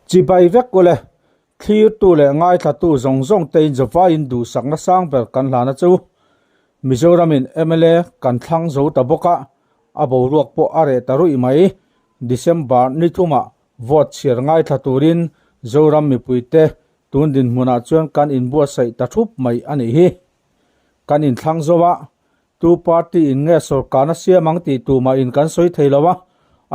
Chibai vek ule, thlirtu leh ngaithlatu zawng zawng tein Java-in duhsakna sang ber kan hlana chu Mizoramin mla kan thlang zo ta bawk a, a boruak pawh a reh ta ruih mai. December ni thumah vote chhiar ngaithla turin Zoram mipuite tun dinhmunah chuan kan inbuatsaih ta thup mai a nih hi. Kan inthlang zo a, tu party in nge sawrkarna siam ang tih tumah in kan sawi thei lo a,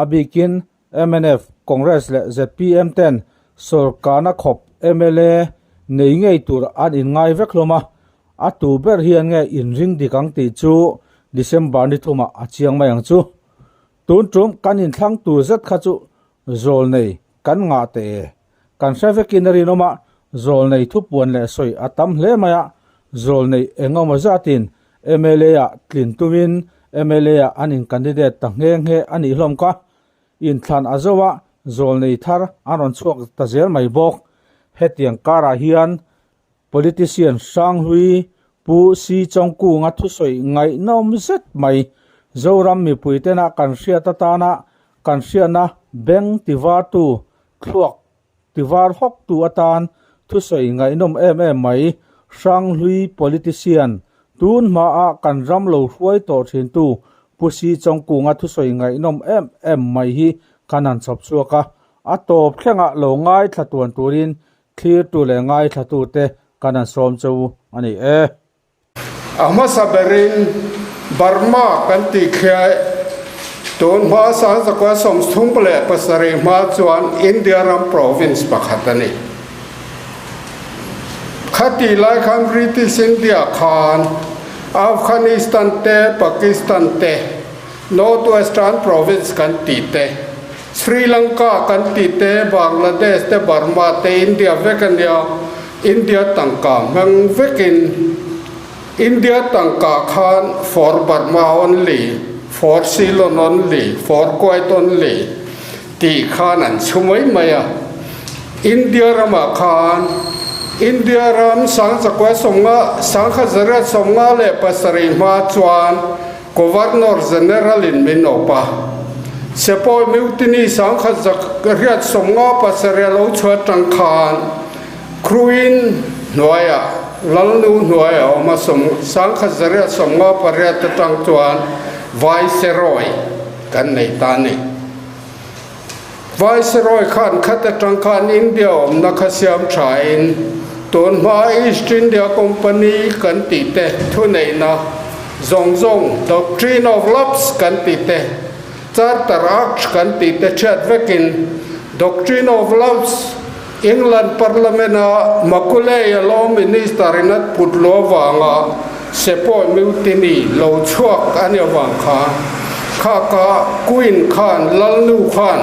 a bikin mnf, Congress leh zpm ten sawrkarna khawp mla nei ngei tur an inngai vek hlawm a, a tu ber hian nge inring dik ang tih chu December ni thumah a chiang mai ang chu. Tun tum kan inthlang tur zet kha chu zawl nei kan ngah teh e. Kan hre vekin a rinawm a, zawl nei thupuan leh sawi a tam hle mai a, zawl nei engemaw zatin mla ah tlin tumin mla ah an in candidate ta nghe nghe a nih hlawm kha. Inthlan a zo a, zawl nei thar an rawn chhuak ta zel mai bawk. Hetiang karah hian Politician Hranghlui Pu Si Chawngkunga thusawi ngaihnawm zet mai Zoram mipui tena kan hriat atana kan hriatna beng tivartu thluak tivar hawktu atan thusawi ngaihnawm em em mai Hranghlui Politician tun hmaa kan ram lo hruai tawh thintu Pu Si Chawngkunga thusawi ngaihnawm em em mai hi kan han chhawp chhuak a, a tawp thlengah lo ngaithla tuan turin Thlirtu leh ngaithlatute kan han sawm che u a ni e. A hmasa berin Burma kan tih khiai tun hma Sangzakua 37 hma chuan India ram province pakhat a ni. Khatih lai khan British India khan Afghanistan te, Pakistan te, North Western Province kan tih te, Sri Lanka kan tih te, Bangladesh te, Burma te, India vek a nia, India tangka hmang vekin India tangka khan for Burma only, for Ceylon only, for Kuwait only tih khan an chhu mai mai a. India ramah khan India ram sangchakua sawmnga sangkhat zariat 57 hma chuan Governor General in min awp a, Sepoy Mutiny 1857 a lo chhuah atang khan Queen hnuaiah Lalnu hnuaiah a awm a, 1858 atang chuan Viceroy kan nei ta a ni. Viceroy khan khat atang khan India awmna kha siam thain tun hma East India Company kan tih te thuneihna zawng zawng Doctrine of Lapse kan tih te Charter Act kan tih te chhiat vekin Doctrine of Lapse England Parliament a Macaulay a Law Minister in a put lo avanga Sepoy Mutiny lo chhuak a ni avang khan kha ka Queen khan Lalnu khan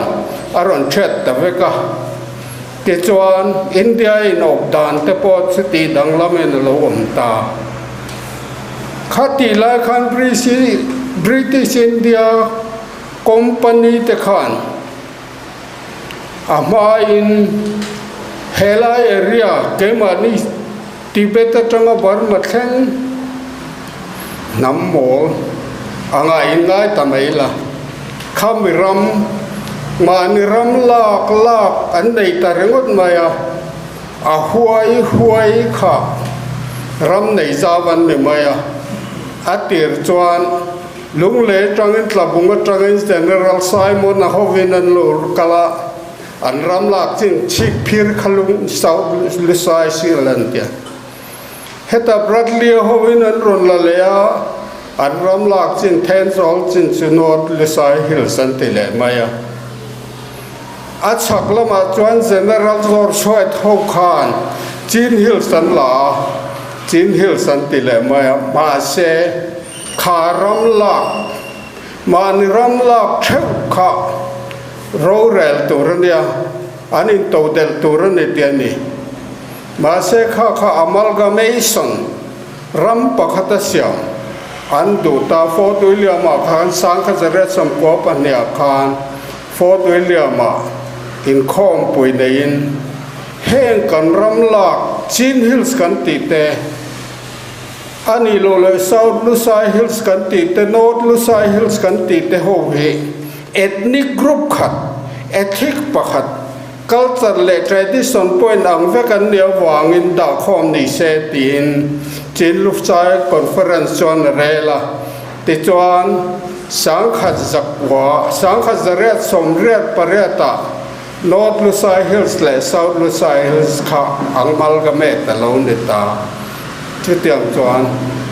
a rawn chhiat ta vek a. Tichuan India in awp dan te pawh chuti danglamin a lo awm ta. Khatih lai khan British India Company te khan A hmain helai area keimahni Tibet atanga Burma thleng hnam mawl anga inngai ta mai la. Khami ram, mahni ram lak lak an nei ta ringawt mai a, a huai huai kha ram nei zau an ni mai a, a tir chuan Lunglei atangin Tlabung atangin General Simon a hovin an lo kal a, an ram lak chin chhik phir kha lung South Lusai Sil an ti a. Heta Bradley a hovin an rawn la leh a, an ram lak chin Thenzawl chin chu North Lusai Hills an ti leh mai a. A chhak lamah chuan General George White ho khan Chin Hills an la a, Chin Hills an ti leh mai a, mahse, Kha ram lak, mahni ram lak theuh kha rorel tur a nia, an intodelh tur a ni tih a ni. Mahse kha kha amalgamation, ram pakhat a siam, an duh ta. Fort William-ah khan 1992-ah khan Fort William-ah inkhawmpui neiin heng kan ram lak Chin Hills kan tih te, A nih loh leh South Lusai Hills kan tih te, North Lusai Hills kan tih te ho hi ethnic group khat, ethnic pakhat, Culture leh tradition point ang vek an nih avangin dahkhawm ni se tiin Chin Lufchai Conference chuan a rel a. Tichuan, sangkhat zakua, sangkhat zariat sawmriat pariatah North Lusai Hills leh South Lusai Hills kha amalgamate a lo ni ta. Chutiang chuan,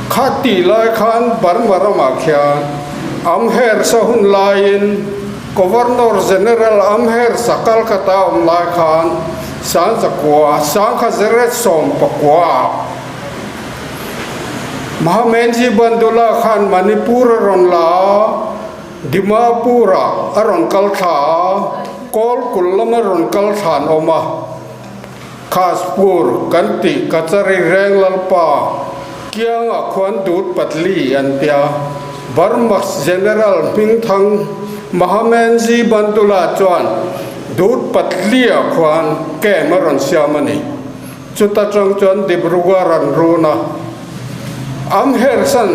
kha tih lai khan Burma ramah khian Amherst-a hun laiin Governor General Amherst-a Calcutta awm lai khan Sangzakua, Sangkhazeret sawmpakua, Mahamenji Bandula khan Manipur a rawn la a, Dimapur-ah a rawn kal thla a, Kawlkul lama rawn kal thla an awm a. Khaspur kan tih Kachari reng lalpa kiangah khuan Dut Patli an tia. Burma's General hmingthang Mahamenji Bandula chuan Dut Patli-ah khuan camp a rawn siam a ni. Chuta tang chuan Dibrugarh an run a. Amhersan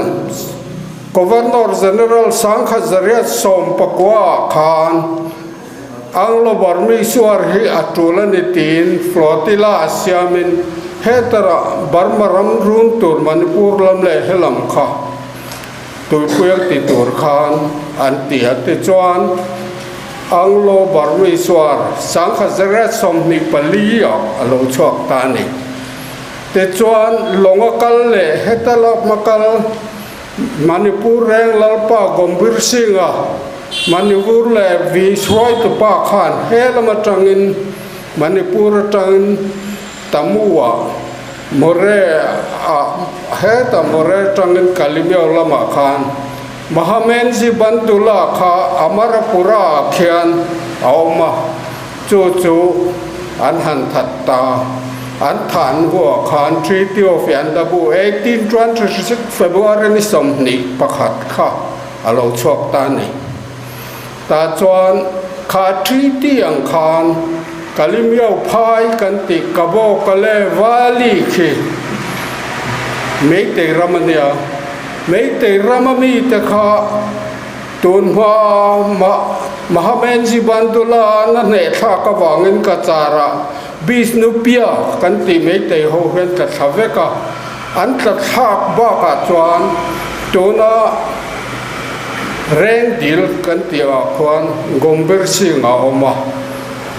Governor General Sangkhat Zariat 19 khan Anglo-Burmese War hi a tul a ni tiin flotilla a siamin hetara Burma ram run tur Manipur lam leh helam kha tuipuiang ti tur khan an ti a. Tichuan, Anglo-Burmese War 1924 ah a lo chhuak ta a ni. Tichuan, lawnga kal leh heta lama kal Manipur reng Lalpa Gombir Singh-a Manipur leh vi hruaitupa khan he lam atangin Manipur atangin Tamu-ah Moreh-ah heta Moreh atangin Kalimeo lamah khan Mahamenji Bandula kha Amarapura-ah khian a awm a. Chu chu an han that ta. An than huah khan Treaty of Yandabu 1826 February ni 21 kha a lo chhuak ta a ni. Tah chuan kha treaty ang khan Kalimiau phai kan tih Kabo Kale Valley khi Meitei ram a nia. Meitei rama mite kha Tun hma Mahamenji Bandula na hneh thlak avangin ka charah Bishnupia kan tih meitei ho hian tla thla vek a, an tla thlak bakah chuan tuna Reng dil kan tih ah khuan Gombir Singh a awm a,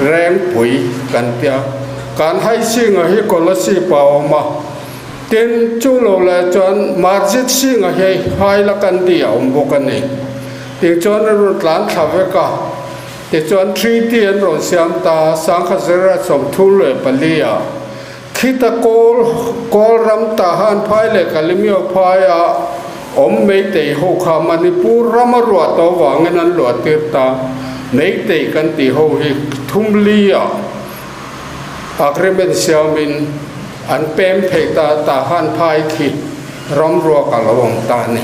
Rengpui kan tia, Kanhai Singh a hi Kolasib ah a awm a. Tin, chu lo leh chuan Marjit Singh-a hi Hailakandi a awm bawk a ni. Tih chuan an rawn tlan thla vek a. Tichuan treaty an rawn siam ta, 1934 ah. Khita kawl, kawl ram Tahan phai leh Kalimyo phaia awm Meitei ho kha Manipur rama ruah tawh vangin an luah tir ta. Meitei kan tih ho hi thumli ah. Agreement siamin an pem thei ta ta han phai khi ram ruak a lo awm ta a ni.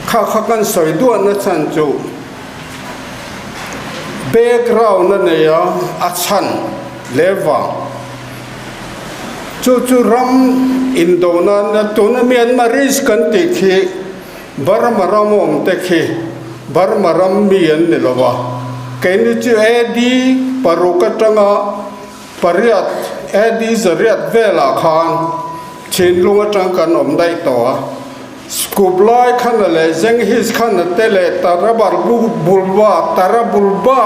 Kha kha kan sawi duahna chhan chu background a nei a, a chhan leh vang. Chu chu ram indona na tuna Myanmarese kan tih khi Burma ram awm te khi Burma ram mi an ni lo a, keini chu AD paruk atanga pariat AD zariat velah khan thinlung atang kan awm daih tawh a. Kublai Khana leh Genghis Khana te leh Tarabar Bulba, Tarabulba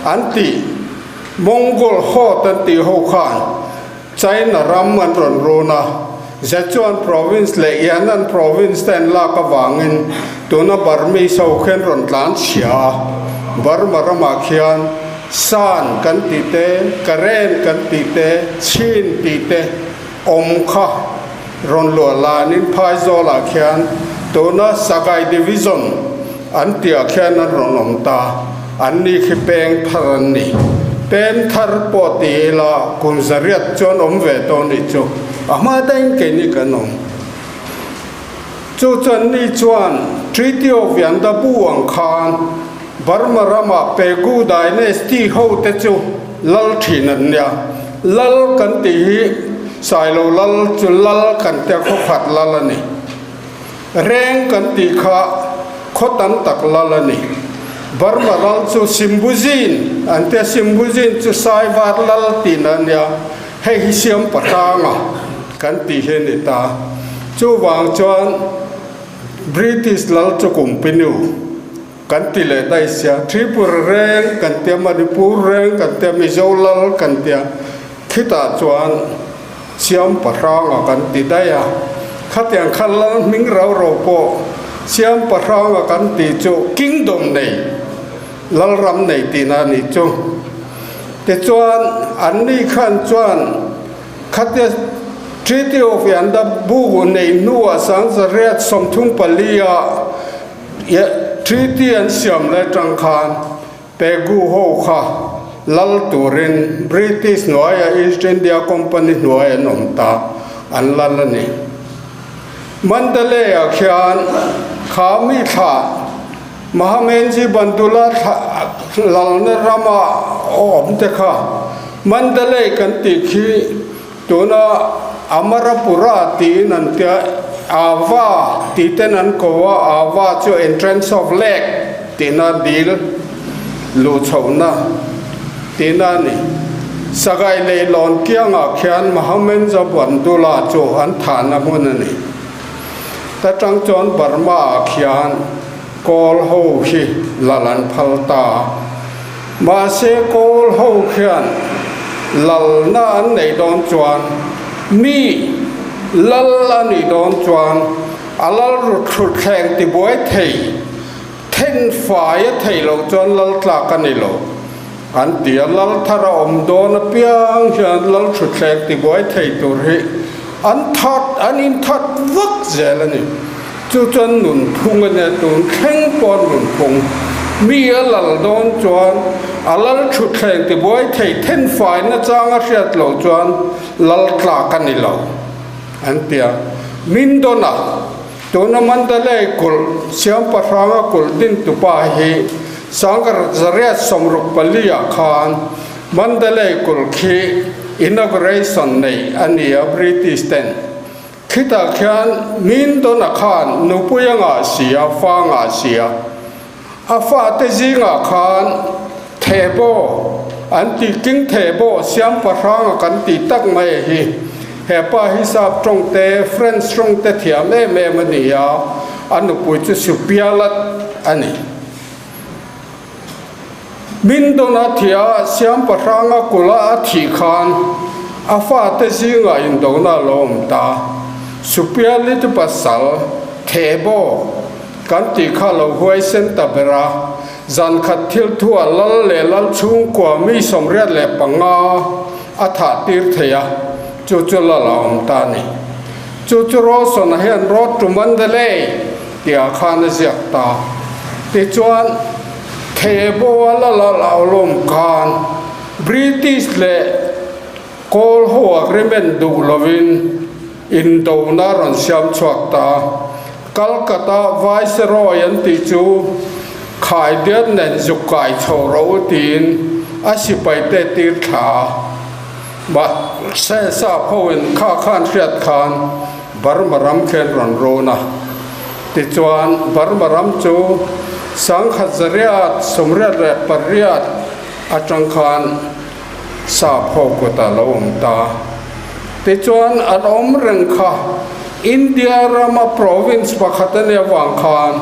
an tih Mongol hawt an tih ho khan China ram an rawn run a, Sichuan Province leh Yan'an Province te an lak avangin tuna Burmese ho khian rawn tlan chhia a, Burma ramah khian Shan kan tih te, Karen kan tih te, Chin tih te awm kha rawn luah lanin Phaizawlah khian tuna Sagaing Division an tihah khian an rawn awm ta. An ni khi peng thar an ni. Pem thar pawh ti ila kum zariat chuan awm ve tawh nih chu a hma daih keini kan awm. Chu chuan ni chuan Treaty of Yandabu ang khan Burma rama Pegu Dynasty ho te chu lal thin an nia. Lal kan tih hi Sailo lal chu lal kan tia khawkhat lal a ni. Reng kan tih kha khaw tam tak lal a ni. Burma lal chu Simbuzin an tia, Simbuzin chu Saivar lal tihna a nia, hei hi Siam Pahranga kan tih hi a ni ta. Chuvang chuan British lal chu Kumpinu kan ti leh daih sia, Tripura reng kan tia, Manipur reng kan tia, Mizo lal kan tia, khitah chuan Siam Pahranga kan ti daih a, khatiang kha lal hming rau rau pawh Siam Pahranga kan tih chu Kingdom nei, lal ram nei tihna a nih chu. Tichuan, anni khan chuan khatia Treaty of Yandabugu neih hnuah Sangzariat 34 ah Treaty an siam lai tang khan Pegu ho kha lal turin British hnuaia East India Company hnuai an awm ta, an lal a ni. Mandalay-ah khian kha mi thlah Mahamenji Bandula lalna rama awm te kha Mandalay kan tih khi tuna Amarapura tiin an tia, Ava tih ten an ko a, Ava chu entrance of lake tihna dil luh chhohna tihna a ni. Sagai leihlawn kiangah khian Mahamenza Bandula chu an thahna hmun a ni. Ta tang chuan Burma ah khian Kawl ho hi lal an phal ta. Mahse Kawl ho khian lalna an neih dawn chuan mi lal a nih dawn chuan a lal ruthrut thleng tibuai thei then fai a theih loh chuan lal tlak a ni lo an ti a. Lal thar a awm dawn apiang hian lal thutthleng tibuai thei tur hi an that an inthat vak zel a ni. Chu chuan nunphung a nia, tun thleng pawh nunphung. Mi a lal dawn chuan a lal thutthleng tibuai thei then fai nachang a hriat loh chuan lal tlak a ni lo an ti a. Mindona, tuna Mandalay kulh Siampahranga kulh dintupa hi Sangkar zariat 64 ah khan Mandalay kulh khi inauguration nei a ni a British ten. Khitah khian Mindona khan nupui a ngah si a, fa ngah si a. A fate zingah khan Thehbaw an tih King Thehbaw Siampahranga kan tih tak mai a hi. He pa hi Sap tawng te, French tawng te thiam em em a ni a, a nupui chu Supialat a ni. Mindona thia Siampahranga kula a thih khan a fate zingah indona a lo awm ta. Supialit pasal Thehbaw kan tih kha lo huaisen ta ber a, zan khat thil thu a lal leh lal chhungkua mi 85 a thah tir thei a, chu chu lal a awm ta a ni. Chu chu Rawlsona hian Road to Mandalay tihah khan a ziak ta. Tichuan, Thehbaw a la lal a awlawm khan British leh Kawl ho agreement duh lovin indona rawn siam chhuak ta. Calcutta Viceroy an tih chu khaidiat nen zuk kai chho rawh u tiin a sipaite tir thla a. Mahse sap hoin kha khan hriat khan Burma ram khian rawn run a. Tichuan Burma ram chu 1988 atang khan sap ho kutah lo awm ta. Tichuan an awm reng kha India rama province pakhat a nih avang khan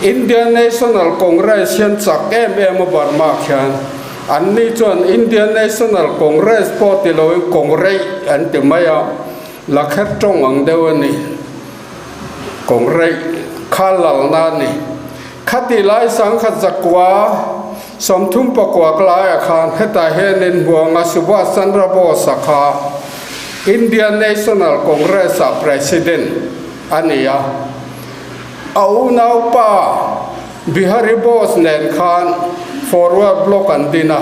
Indian National Congress hian chak em em a Burma khian Anni chuan Indian National Congress pawh ti loin Kongreih an ti mai a, lakher tawng ang deuh a ni. Kongreih kha lalna a ni. Khati lai 1939 laiah khan hetah hianin Hmuanga Subhas Chandra Bose-a kha Indian National Congress-ah President a ni a. A unaupa Bihari Bose nen khan Forward Bloc an din a,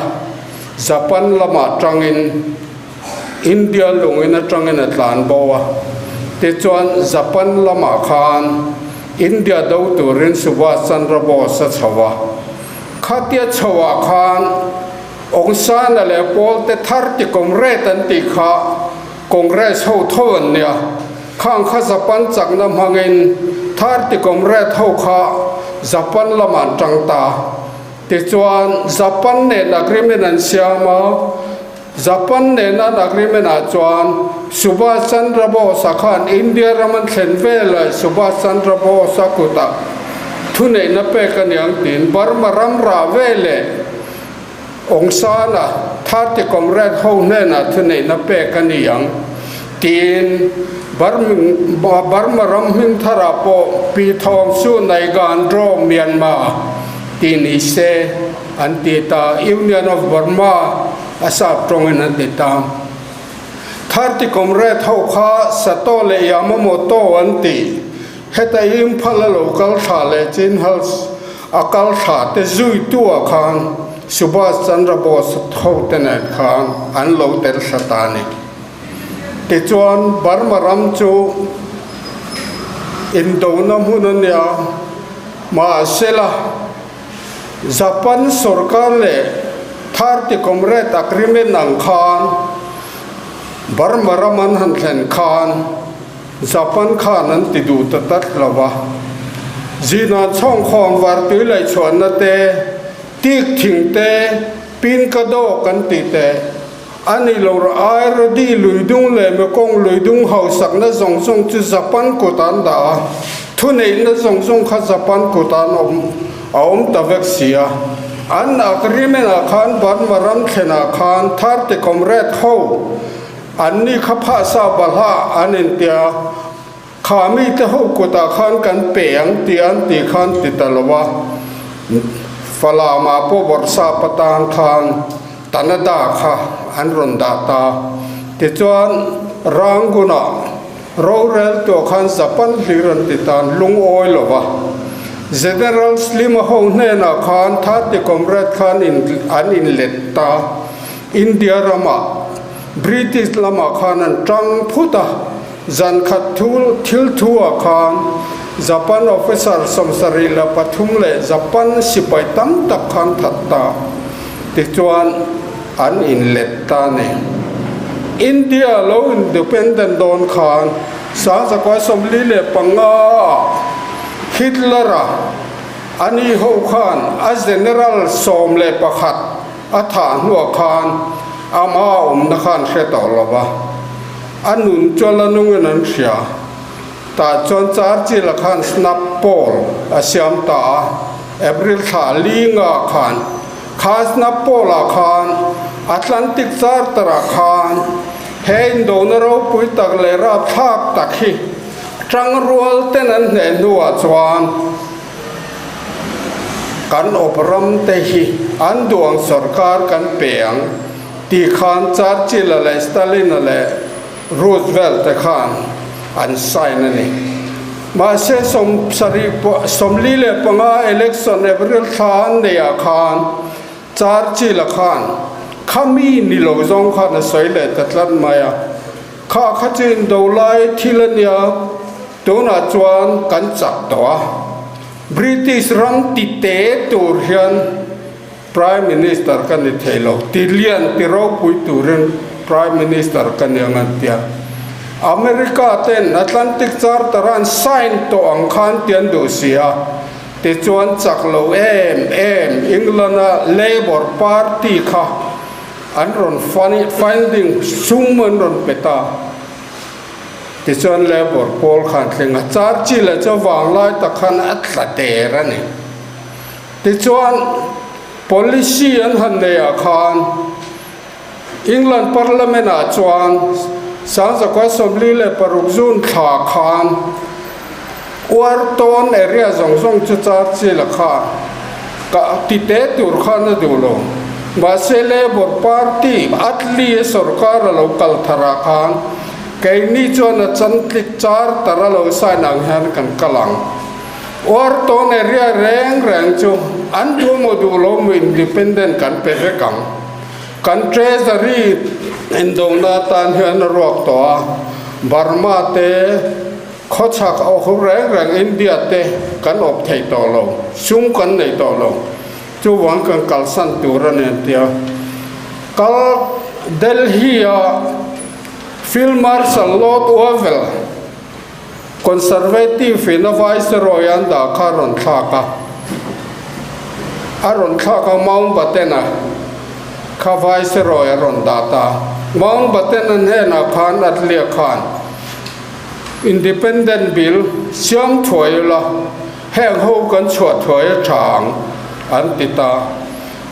Japan lamah tangin India lungin atangin a tlan bo a. Tichuan Japan lamah khan India do turin Subhas Chandra Bose a chho a. Khatia chhoah khan Aung San-a leh Paul te thar ti Comrade an tih kha Congress ho tho an nia. Khang kha Japan chakna hmangin Thirty Comrade ho kha Japan lamah an tang ta. Tichuan, Japan nen agreement an siam a, Japan nen an agreement ah chuan Subhas Chandra Bose-a khan India ram an thlen veleh Subhas Chandra Bose-a kutah thuneihna pek a niang tiin Burma ram rah veleh Aung San-a 30 comrade ho hnenah thuneihna pek a ni ang tiin Burma ram hming tharah pawh Pi Thawng Su Naigan Draw Myanmar tih ni se an ti ta, Union of Burma a sap tawngin an ti ta. 30 comrade ho kha Sato leh Yamamoto an ti. Heta Imphal a lo kal thla leh Chinhal a kal thla te zuitu-ah khan Subhas Chandra Bose hote nen khan an lo tel thla ta a ni. Tichuan, Burma ram chu indona hmun a nia, mahsela Japan sorkar leh 30 Comrade Agreement ang khan Burma ram an han thlen khan, Japan khan an ti duh ta tlat lo va, Zina chhawngkhawm vartui laihchhuahna te, tik thing te, pin ka dawk an tih te, a ni lo ra Airodi luidung leh Mekong luidung hausakna zawng zawng chu Japan kut an dah a, thuneihna zawng zawng kha Japan kut an awm a awm ta vek si a. An agreement ah khan Burma ram thlenah khan 30 comrade ho Anni kha phahsa balhah an intia, Kha mite ho kutah khan kan pe ang tih an tih khan ti ta lo a, Falamah pawh bawrhsap atan khan Tanada kha an rawn dah ta. Tichuan, Rangoon-ah rorel tuah khan Japan hlir an ti ta, an lungawi lo va. General Slim-a ho hnenah khan 30 Comrade khan an inlet ta. India ramah British lamah khan an tang phut a, zan khat thu thil thu ah khan Japan officer 73 leh Japan sipai tam tak khan that ta tichuan an inlet ta a ni. India lo independent dawn khan 1945 ah Hitler-a ani ho khan a general 11 A thah hnuah khan ama awmna kha an hre tawh lo va, a nun chu a la nungin an hria. Tah chuan Churchill-a khan snap poll a siam ta a, April thla linga khan kha snap poll-ah khan Atlantic Charter-ah khan he indona ropui tak leh rapthlak tak hi tangrual ten an hneh hnuah chuan, Kan awp ram te hi an duang sorkar kan pe ang tih khan Churchill-a leh Stalin-a leh Roosevelt te khan an sign a ni. Mahse 75 election April thla an neihah khan Churchill-a khan khami ni lo zawng khan a sawi leh ta tlat mai a, Kha kha chu indo lai thil a nia, tunah chuan kan chak tawh a. British ram ti te tur hian Prime Minister ka ni thei lo, ti lian ti ropui turin Prime Minister ka ni ang an ti a. America ten Atlantic Charter an sign tawh ang khan ti an duh si a, tichuan chak lo em em England-a Labour Party kha An rawn finding sum an rawn pe ta. Tichuan Labour pawl khan thleng a, Churchill a chu vanglai tak khan a tla der a ni. Tichuan policy an han nei ah khan England Parliament ah chuan 1946 June thla khan Uartawn area zawng zawng chu Churchill a kha ka ti te tur khan a duh lo. Mahse Labour Party Attlee sorkar a lo kal thar ah khan keini chuan a chantlik charter a lo sign ang hian kan kal ang. Uartawn area reng reng chu an duh maw duh lo maw independent kan pe vek ang. Kan Treasury indona atan hian a ruak tawh a, Burma te, Khawchhak a awk reng reng India te kan awp thei tawh lo, sum kan nei tawh lo, chuvang kan kalsan tur a ni an ti a. Kal Delhi a Field Marshal Lord Wavell, Conservative in a Viceroy an dah kha a rawn thlak a. A rawn thlak a, Mountbatten-a kha Viceroy a rawn dah ta. Mountbatten-a hnenah khan Attlee-a khan Independent Bill siam thuai ula, heng ho kan chhuah thuai a tha ang, an ti ta.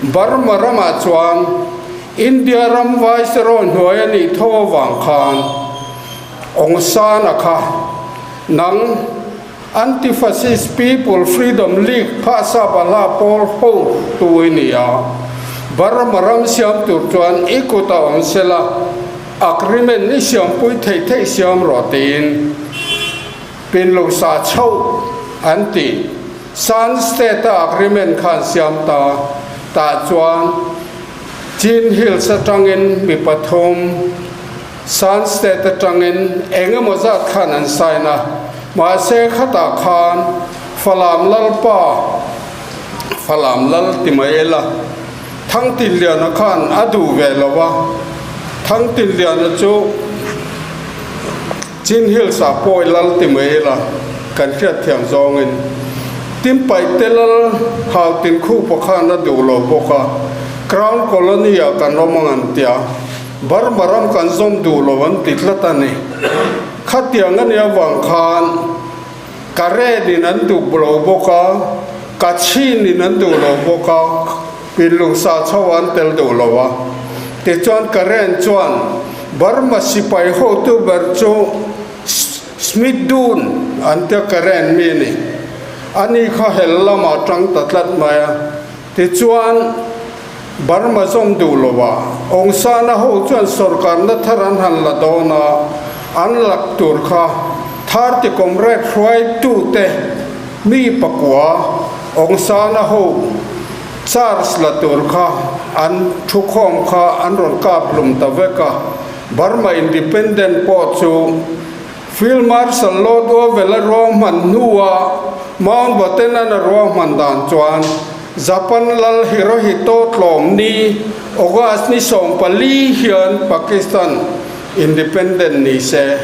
Burma ramah chuan India ram Viceroy hnuai a nih tho avang khan Aung San-a kha nang Anti-Fascist People Freedom League phahsa bala pawl ho tu i ni a, Burma ram siam tur chuan i kut a awm sela, agreement i siampui theih theih siam rawh tiin pinlo sa chhoh an ti. Shan State-a agreement kha an siam ta, tah chuan Chin Hills atangin mi pathum, Shan State atangin eng emaw zat khan an sign a, mahse khatah khan Falam Lalpa, Falam Lal ti mai ila, Thangtinliana khan a duh ve lo a, Thangtinliana chu Chin Hills ah pawh i lal ti mai ila, kan hriatthiam zawngin Timpaihte Lal Hautin Khupa khan a duh lo bawk a, Crown Colony ah kan awm ang an tia. Burma ram kan zawm duh lo an ti tlat a ni. Khatiang a nih avang khan Karen in an duh lo bawk a, Kachin in an duh lo bawk a, Pinlungsa chho an tel duh lo a. Tichuan Karen chuan Burma sipai hotu ber chu Smith Dun an tia Karen mi a ni. Ani kha hel lamah tang ta tlat mai a. Tichuan, Burma zawm duh loah Aung San a ho chuan sorkarna thar an han la dawn a, an lak tur kha Thirty Comrade hruaitute mi pakua Aung San a ho charge la tur kha an thukhawm kha an rawn kap hlum ta vek a, Burma Independent pawh chu Field Marshal Lord Wavell-a ruahman hnuah Mountbatten-a'n a ruahman dan chuan Japan lal Hirohito tlawm ni August ni 14 hian Pakistan independent ni se,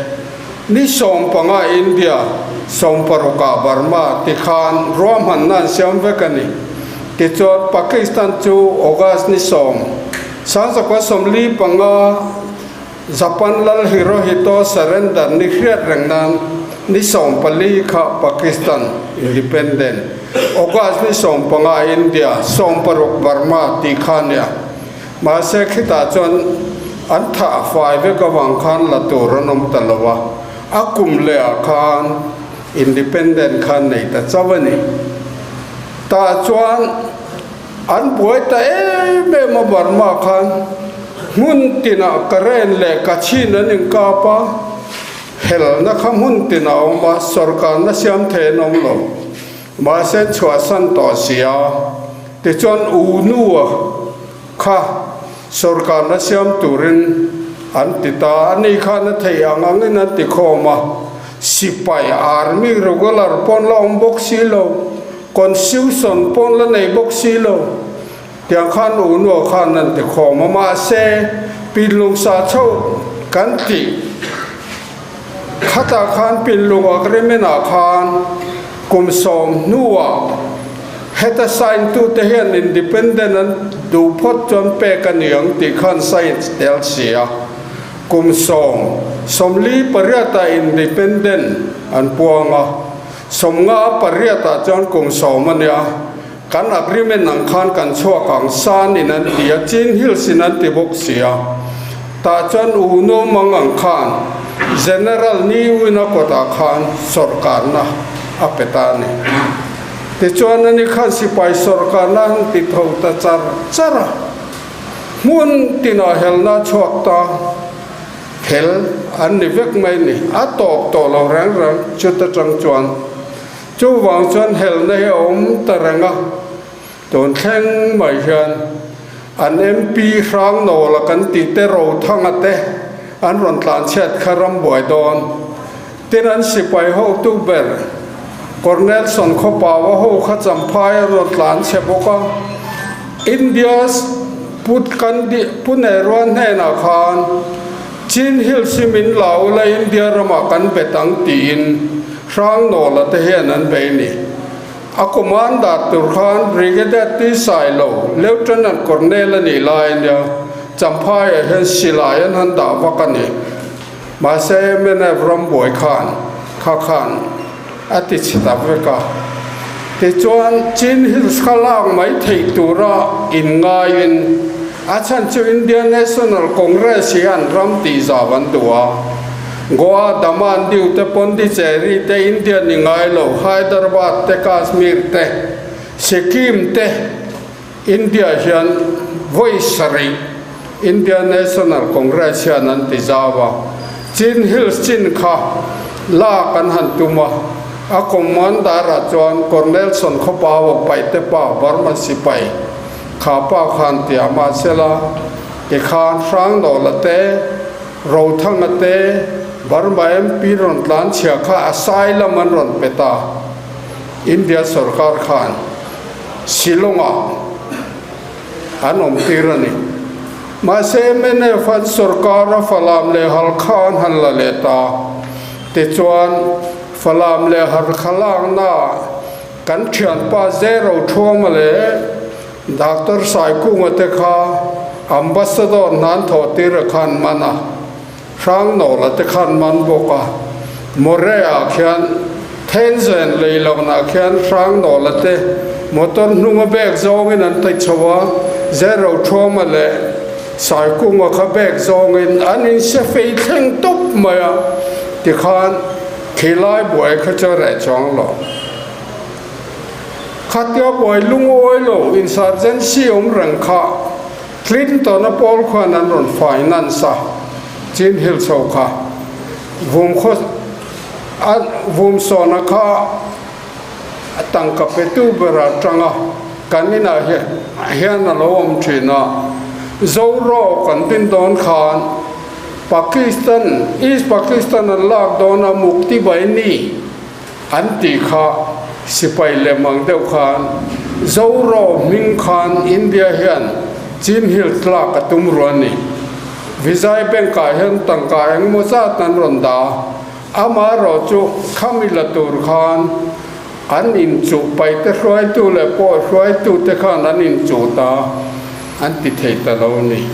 ni 15 India, 16 ah Burma ti khan ruahmanna an siam vek a ni. Tichuan Pakistan chu August ni 10, 1945, Japan lal Hirohito surrender ni hriat reng nan ni 14 kha Pakistan independent, August ni 15 India, 16 Burma tih kha nia. Mahse khitah chuan an thah fai vek avang khan la tur an awm ta lo a, a kum leh ah khan independent khan nei ta chauh a ni. Tah chuan. An buai ta em em a Burma khan hmun tinah Karen leh Kachin an inkap a, helna kha hmun tinah a awm a, sorkarna siam thei an awm lo. Mahse chhuahsan tawh si a, tichuan U Nua kha sorkarna siam turin an ti ta a, ni khan a theih ang angin an ti khawm a, sipai army regular pawn la awm bawk si lo. Constitution pawn la nei bawk si lo tiang khan unua khan an ti khawm a, mahse pinlungsa chho kan tih khatah khan pinlung agreement ah khan kum 10 hnuah heta sign tute hian independent an duh phawt chuan pek a ni ang tih khan sign tel si a, kum 10, 48 ah independent an puang a. 58 ah chuan kum 10 a nia, kan agreement ang khan kan chhuak ang San in an ti a, Chin Hills in an ti bawk si a, tah chuan U Nu Mang ang khan General Ni Win a kawtah khan sawrkarna a pe ta a ni. Tichuan ani khan sipai sawrkarna an ti tho ta char char a, hmun tinah helna a chhuak ta. Hel an ni vek mai ni. A tawp tawh lo reng reng chuta tang chuan. Chuvang chuan helna hi a awm ta reng a, tun thleng mai hian an MP Hrangnawla kan tih te Rothanga te an rawn tlanchhiat kha rambuai dawn. Tin an sipai hotu ber Colonelson Khawpaua ho kha Champhai a rawn tlanchhe bawk a, India's Put Kandi Pu Nehru hnenah khan Chin Hills hi min la ula India ramah kan bet ang tiin Hrangnawla te hian an bei ni. A commander tur khan Brigadier T Sailo, Lieutenant Colonel a nih lai a nia, Champhaiah hian silai an han dah vak a ni. Mahse mnf rambuai khan kha khan a ti chhe ta vek a. Tichuan Chin Hills kha lak mai theih tura inngaiin a chhan chu Indian National Congress hian ram tihzau an duh a. Goa, Daman, Diu te, Pondicherry te, India ni ngai lo, Hyderabad te, Kashmir te, Sikkim te, India hian vawi sarih India National Congress hian an ti zau a, Chin Hills chin kha lak an han tum a, a commander-ah chuan Colonel Sonkhawpaua Paihte pa Burma sipai kha pa khan ti a, mahsela tikhan Hrangdawla te, Rothanga te, Burma MP rawn tlanchhia kha asylum an rawn pe ta, India sorkar khan. Shillong-ah an awm tir a ni. Mahse, mnf an sorkar a Falam leh Halkha an han la leh ta. Tichuan, Falam leh Halkha laknaah kan thianpa Zero Thuama leh Doctor Saikunga te kha Ambassador hnan thawh tir a khan man a. Hrangnawla te khan man bawk a, Morea khian Thenzen lei lohnah khian Hrangnawla te motor hnunga bag zawngin an tai chho a, Zero Thuama leh Saikunga kha bag zawngin an inse fei thleng tawp mai a, tikhan khilai buai kha chu a reh chuang lo. Khatia buai lungawi lo insurgency awm reng kha Clinton-a pawl khuan an rawn finance a, Chin Hills ho kha vum khaw a vum sawna kha a tangka petu berah tang a, kan inah hian a lo awm thin a, Zoro kan din dawn khan Pakistan, East Pakistan an lak dawn a Mukti Baini an tih kha sipai lem ang deuh khan Zoro hming khan India hian Chin Hills lak a tum ruah a ni. Vijay Bank ah hian tangka engemaw zat an rawn dah a, amaherawh chu khami la tur khan an inchuh paite hruaitu leh pawh hruaitu te khan an inchuh ta an ti thei ta lo a ni.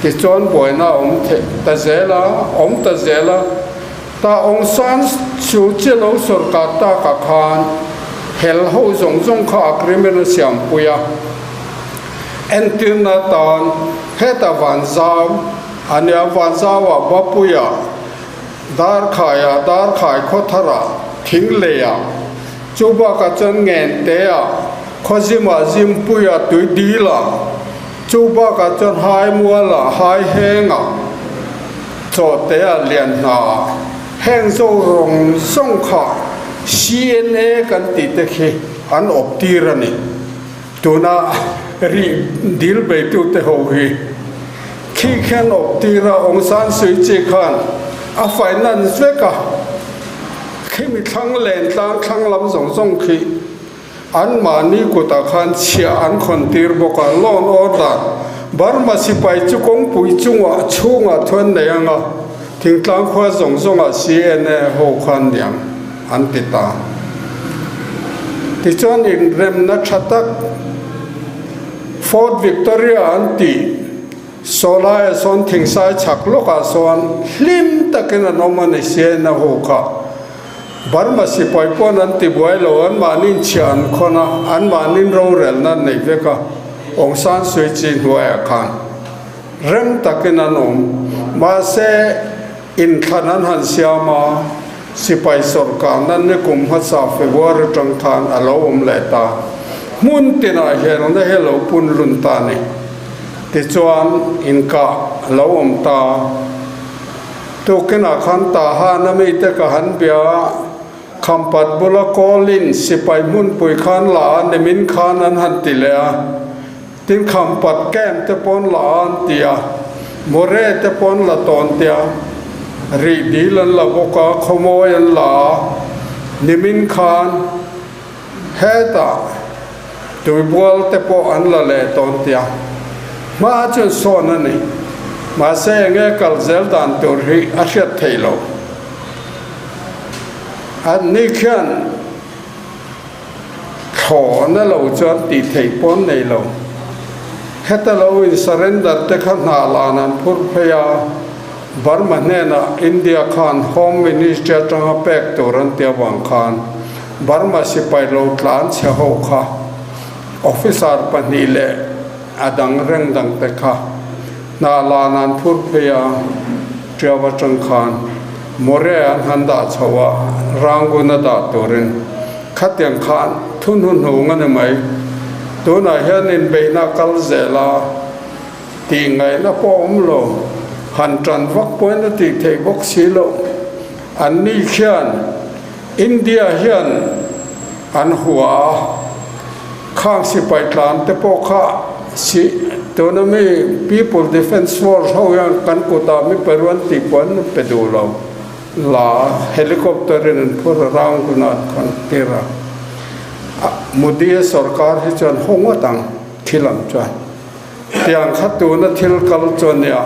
Tichuan buaina a awm thei ta zel a, awm ta zel a. Ta Aung San Suu Kyi lo sorkar takah khan hel ho zawng zawng kha agreement a siampui a, entirna atan heta Vanzau a nia, Vanzauah Bapuiah, Darkhaiah, Darkhai Khawtharah, Thingleiah, chu bakah chuan Ngenteah, Khawzimah, Zimpuiah, Tuidilah, chu bakah chuan Haimualah, Haihengah, Chawhtea lian hna ah heng zo rawng zawng kha CNA kan tih te khi an awp tir a ni. Tuna rih dil beitu te ho hi khi khian awp tir a, Aung San Suu Kyi khan a finance vek a, khimi thlang len tlang thlang lam zawng zawng khi Anmahni kutah khan chhiah an khawn tir bawk a, law and order Burma sipai chu kawngpui chungah chhungah thuan nei anga thingtlang khua zawng zawngah CNA ho khan niang an ti ta. Tichuan inremna tha tak Fort Victoria an tih Sawlaiah sawn thingsai chhak lawkah sawn hlim takin an awm a ni CNA ho kha. Burma sipai pawn an ti buai lo, an mahni chhiah an khawn a, an mahni rorelna an nei vek a, Aung San Suu Kyi hnuaiah khan rem takin an awm. Mahse, inthlan an han siam a, sipai sawrkar nan ni kum hmasa February atang khan a lo awm leh ta. Hmun tinah helna hi a lo pun lun ta a ni. Tichuan, inkah a lo awm ta. Tukinah khan Tahan a mite ka han bia a, Khampat bula Kawlin sipai hmunpui khan la a nimin khan an han ti leh a, tin Khampat camp te pawn la a an ti a, More te pawn la tawn tia, rih dil an la bawk a, khawmawi an la a, nimin khan hetah Tuibual te pawh an la leh tawn tia hma chuan sawn a ni. Mahse enge kal zel dan tur hi a hriat theih loh. An ni khian Thlawhna lo chuan tih theih pawh an nei lo. Heta lo in surrender te kha hna lan an phur phei a, Burma hnenah India khan Home Ministry atanga pek tur an ti avang khan Burma sipai lo tlan chhe ho kha officer pahnih leh a dang reng dang te kha hna lan an phur phei a, Tiau atang khan More an han dah chho a, Rangoon a dah turin khatiang khan thu hnuhnung a ni mai. Tunah hian inbeihna kal zel a, tih ngaihna pawh a awm lo, han tan vak pawhin a tih theih bawk si loh. Anni khian India hian an hua a, khang sipai tlan te pawh kha si tuna mi People Defence Force ho hian kan kutah mi peru an tih pawh an pe duh lo. La helicopter in an phur a round hunah an khawn tir a. Modi a sorkar hi chuan haw ngawt ang thil ang chuan. Tiang kha tuna thil kal chu a nia.